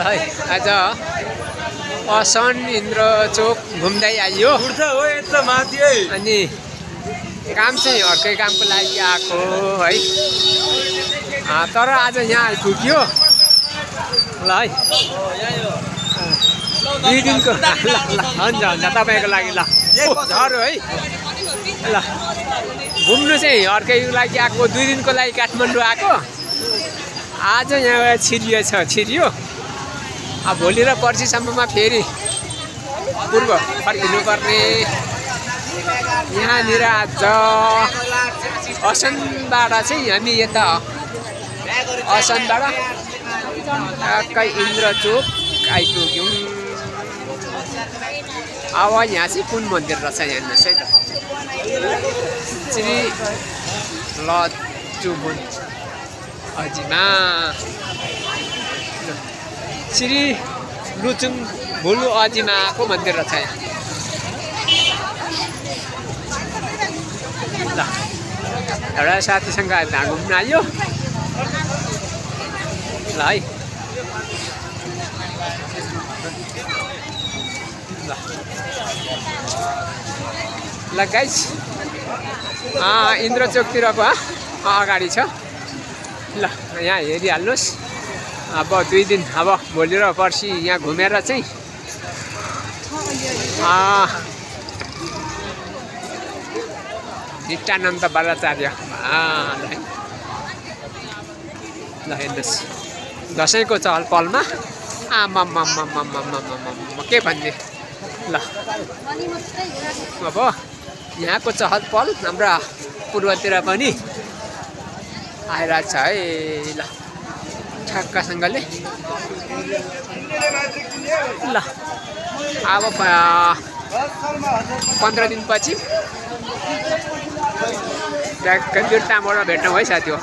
है आज असन इन्द्र चोक घुम्दै आइयो अनि काम चाहिँ अर्कै कामको लागि आएको है तर आज यहाँ आइपुग्यो ल है 2 दिनको हुन्छ हुन्छ तपाईँको लागि ल झरो है ल घुम्नु चाहिँ अर्कैको लागि आएको 2 दिनको लागि काठमाडौँ आएको आज यहाँ छिरियो अब भोलि र पर्सिसम्ममा फेरि पूर्व फर्किनु पर्ने यहाँनिर आज असनबाट चाहिँ हामी यता असनबाट टक्कै इन्द्रचोक आइपुग्यौँ अब यहाँ चाहिँ कुन मन्दिर रहेछ हेर्नुहोस् है त श्री लचुमुन अजिमा श्री लुचुङ भुलु अजिमाको मन्दिर रहेछ यहाँ ल एउटा साथीसँग त्यहाँ घुम्न आयो ल है ल गाइस इन्द्रचोकतिरको अगाडि छ ल यहाँ हेरिहाल्नुहोस् अब 2 दिन अब भोलि र पर्सि यहाँ घुमेर चाहिँ नित्यानन्द बल्लाचार्य ल हेर्नुहोस् दसैँको चहल पहलमा के भन्ने ल अब यहाँको चहल पहल हाम्रा पूर्वतिर पनि आइरहेको छ है ल ठ्याक्कसँगले ल अब 15 दिनपछि ट्याक्कै बिर्तामोडमा भेट्नु है साथी हो